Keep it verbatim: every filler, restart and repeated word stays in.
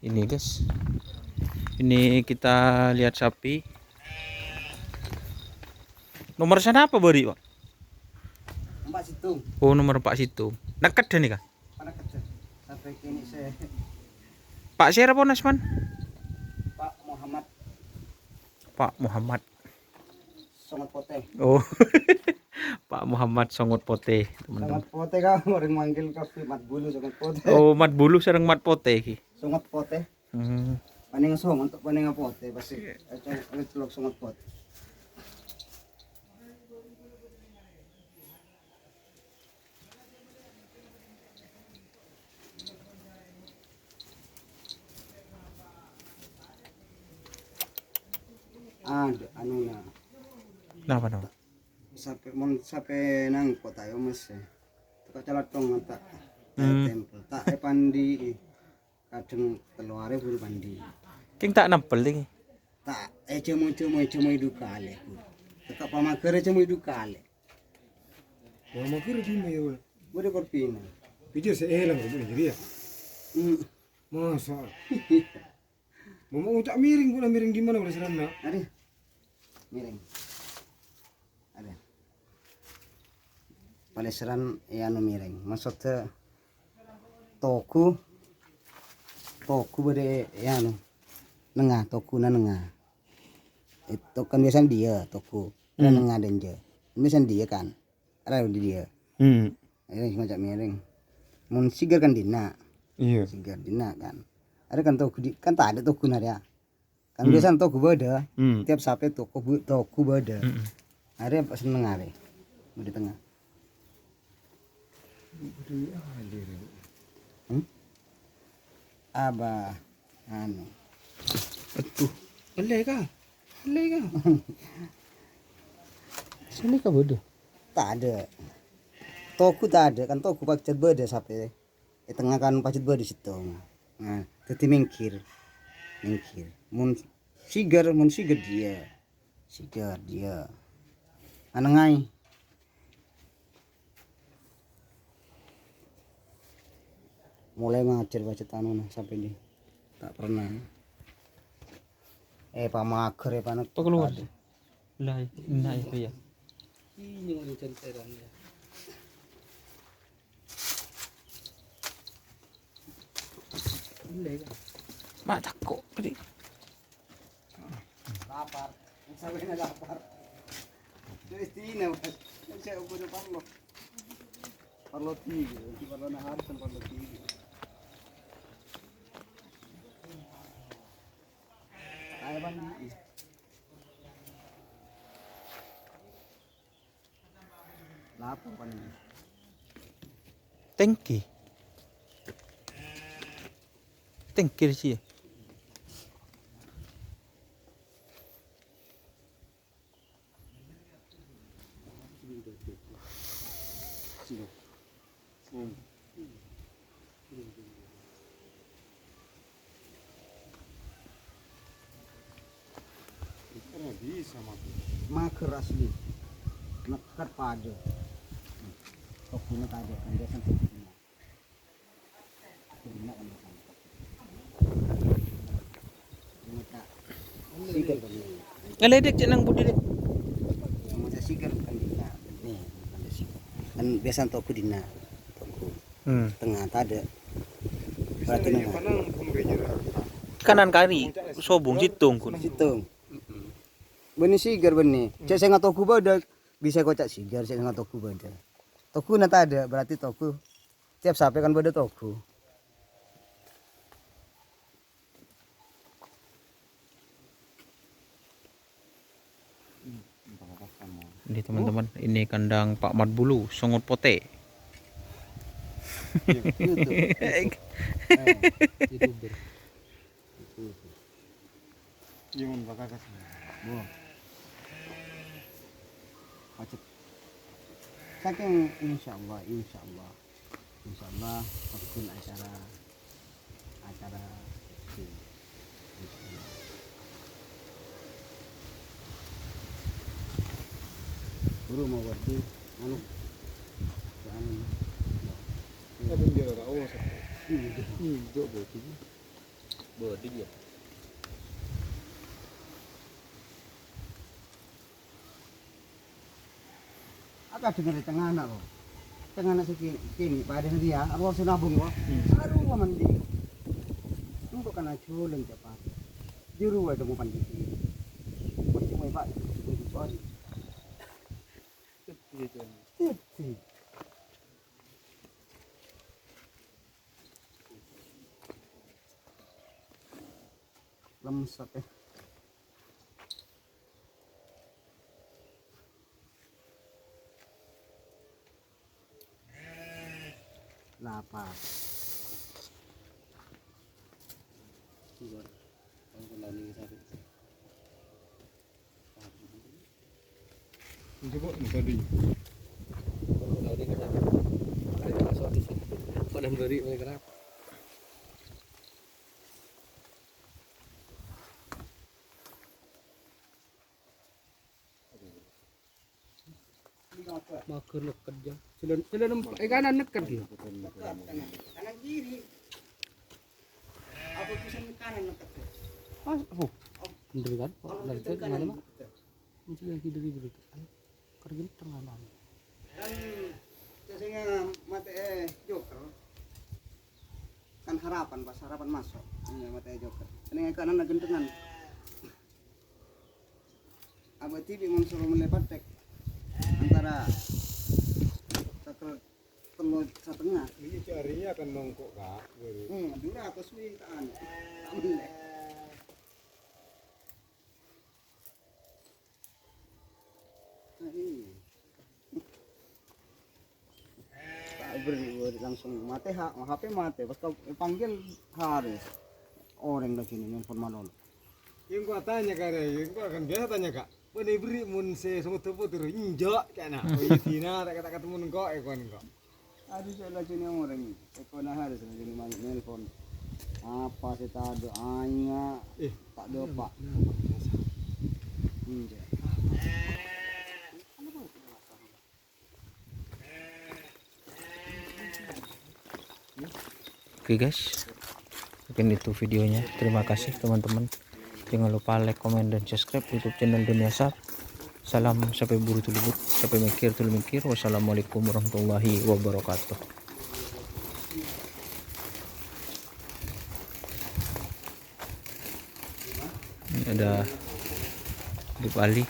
Ini, guys. Ini kita lihat sapi. Nomor sana apa, Bari, Pak? Empat situ. Oh, nomor empat situ. Neket deh nih, Kak. Mana kerja? Sampai kini saya Pak Sera Ponas, Man? Pak Muhammad. Pak Muhammad. Songot Poteh. Oh. Pak Muhammad Songot Poteh, teman-teman. Songot Poteh, Kak. Orang manggil kafe Mat Bulu Songot Poteh. Oh, Mat Bulu sareng Mat Poteh iki. Songot Poteh. Hmm. Paning songot, paning poteh, pasti. Iya. Eh, cong-, eh, celok songot poteh. Ada anu na. Napa, napa? Sampai, mon sampai nang kota ya, Mas, ya. Teka calathong ta'. Hmm. Tempel. Ta' epandi. Kadhâng tello arè buru pandi. Kèng ta' nempel, Ding. Ta' èjhâmo-jhâmo, èjhâmo è dukale, buru. Teka pamaghâr èjhâmo è dukale. Pamaghâr è dimma, yâ, Wal? Bâdâ korpina. Pijâ sè èlang, Bu, jârèya. Hmm. Masa? Mama ngucap miring, Bu, miring dimma, Bu, serana? Arè. Miring. Ada. Palèsèran è anu miring. Maksudnya togu, togu bâdâ è anu. Nengnga, toguna nengnga. Itu kan biasanya dia togu. Ada Hmm. nengnga dânjâ. Biasanya dia kan. Ada di dia. Hmm. Ini ngoca' miring. Mun sigar kan dina. Iya. Sigar dina kan. Ada kan togu di, kan tak ada togu nara. Kan Hmm. biasanya togu bâdâ. Hmm. Tiap sapè togu bu-, togu bâdâ. Hmm. Arè apa seneng arè? Bâdâ tengah. Hmm? Abah, anu. Aduh. Ellè, Ka'. Ellè, Ka'. Sini, Ka', bâdâ. Tadâ'. Togu tadâ', kan togu pajhât bâdâ sapè. È tengnga kan pajhât bâdâ sèttong. Nah, dhâddhi mèngghir. Mèngghir. Mon sigar, mon sigar dia. Sigar dia. Anengngaè. Mulai ngajhâr pajhât anona sampè' dhi. Ta' pernah. Eh, pamaghâr ya, panek. Apa keluar? Ada. Lah, nah itu ya. Ini mau dicenteran ya. Mak tako' tadi. Lapar. Sampeyan lapar. Itu istina, Mas. Saya punya parlo. Parlo tiga, parlo na harus parlo tiga. Ayo, Bang. Lapar paling. Tèngghi. Tèngghi sih ya. Maghâr asli. Neket padâ. Toguna tadâ', kan biasa toguna. Toguna kan biasa. Ini tak. Sigar kan ini. Ngeledek cek nang budi deh. Yang macam sigar kan dina. Nih, kan sigar. Kan biasa togu dina. Togu. Hmm. Tengnga tadâ'. Berarti nengah. Kanan kari, sobung sèttong kun. Sèttong. Bânnè sigar bânnè. Cè' sè ngatogu bâdâ, bisa koca' sigar, cè' sè ngatogu bâdâ. Toguna tadâ', berarti togu. Tiap sapè kan bâdâ togu. Ini teman-teman, ini kandang Pak Mat Bulu, songot potè. Iya, betul, betul. Eh, YouTuber. Iya, mon, Pak Kakas. Bo. Pajhât. Saking insyaallah, insyaallah. Insyaallah, paggun acara, acara kecil. Insyaallah. Buru mau berarti, anu, anu. Apa yang dia tak, oh, satu. Iya. Iya, betul. Bâdâ, yâ. Aku dengar tengana, lo. Tengana sè kènè, kènè, padâna dia, aku harus nabung, lo. Hmm. Aduh, mandi. Engko' kana julan, cepat. Juru wae temukan di sini. Wes, cuma, Pak. Sorry. Sedih, Jon. Sedih. Lemes ate. Lapar. Keluar. Kalau kembali ke satu. Ini, Bu, ini tadi. Padahal beri, paling kerap. Mager nekket, ya. Jalan, jalan empat, eh, kanan nekket, ya. Kanan kiri. Apa bisa kanan nekket? Pas, oh. Bener, kan? Kalau dari kita kanan mana, Mak? Nekket. Mesti lagi dari berikut. Ayo, kerja tengah malam. Kan, saya mate, eh, joker. Kan harapan, pas harapan masuk. Ini mate joker. Ini kanan gentengan. Abadi bi' mon soro melle patek antara sakel tello setengah. Ini carinya kan nongko', Kak. Hmm, dua ratus wi ta'an. Tak melle. Nah, iya. Tak beri, beri langsung mate, ha-, H P mate. Pas kau panggil Haris, orang lagi nih nelpon malolo. Yang gua tanya, Kak, yang gua kan biasa tanya, Kak. Mana beri mun se semut apa terus? Enjak, kena. Oh, iya, Dina, tak kata-kata mun kok, eh, kon kok. Aduh, saya lagi nih orang ini. Saya kena Haris lagi nih nelpon. Apa saya tak ada, anya, eh, tak ada, Pak. Enjak. Oke, guys, mungkin itu videonya. Terima kasih, teman-teman. Jangan lupa like, komen, dan subscribe YouTube channel Dunia Sar. Salam sampai buru dulu, Bu. Sampai mikir dulu mikir. Wassalamualaikum warahmatullahi wabarakatuh. Ini ada Bu Ali.